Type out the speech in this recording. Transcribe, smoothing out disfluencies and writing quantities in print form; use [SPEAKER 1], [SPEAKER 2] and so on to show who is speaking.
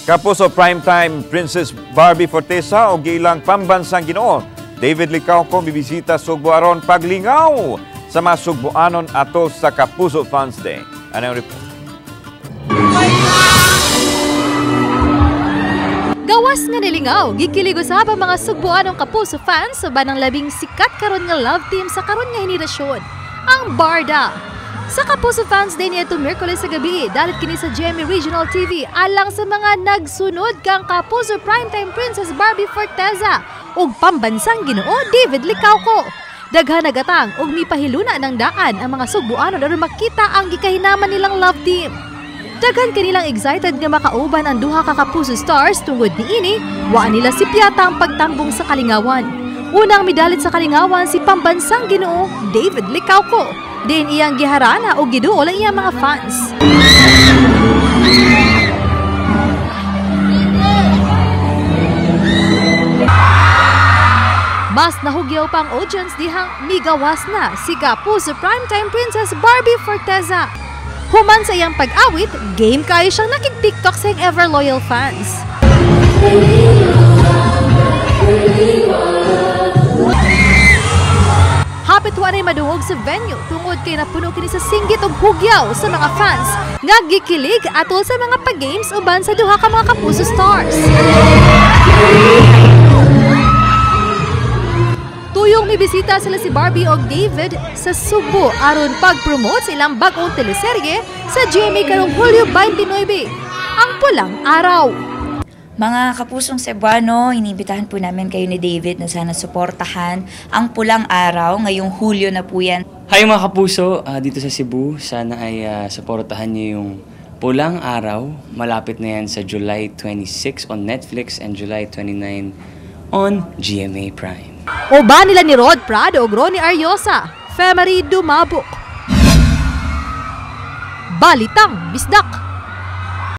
[SPEAKER 1] Kapuso Primetime Princess Barbie Forteza o gilang pambansang Ginoo David Licauco mibisita Sugbo aron paglingaw sa mga Sugboanon ato sa Kapuso Fans Day. Ano ang report?
[SPEAKER 2] Gawas nga nilingaw, gikilig usab ang mga Sugboanong Kapuso fans uban ang labing sikat karon nga love team sa karon nga henerasyon, ang Barda. Sa Kapuso Fans Day niadtong Miyerkules sa gabi, dalit kini sa GMA Regional TV alang sa mga nagsunod kang Kapuso Primetime Princess Barbie Forteza ug pambansang Ginoo David Licauco. Daghan nagatang ug mipahiluna ng daan ang mga Sugboanon aron makita ang gikahinaman nilang love team. Daghan kanilang excited nga makauban ang duha ka Kapuso stars tungod niini, wa nila si Piata ang pagtambong sa kalingawan. Unang midalit sa kalingawan si pambansang Ginoo David Licauco. Din iyang giharana o giduol ang iyang mga fans. Mas nahugyaw pa ang audience dihang migawas na si Kapuso Primetime Princess Barbie Forteza. Human sa iyang pag-awit, game kayo siyang nakig-TikTok sa iyang ever loyal fans. Hapit wa na'y madungog sa venue tungod kay napuno kini sa singgit og hugyaw sa mga fans nga gikilig atol sa mga pag-games uban sa duha ka mga Kapuso stars. Tuyong mibisita sila si Barbie og David sa Sugbo aron pag-promote sa ilang bag-ong teleserye sa GMA karong Hulyo 29, ang Pulang Araw.
[SPEAKER 3] Mga kapusong Cebuano, iniimbitahan po namin kayo ni David na sana suportahan ang Pulang Araw ngayong Hulyo na po yan.
[SPEAKER 4] Hi mga kapuso, dito sa Cebu, sana ay suportahan niyo yung Pulang Araw. Malapit na yan sa July 26 on Netflix and July 29 on GMA Prime.
[SPEAKER 2] Uban nila ni Rod Prado ug Ronnie Ariosa, Femery Dumabok. Balitang Bisdak.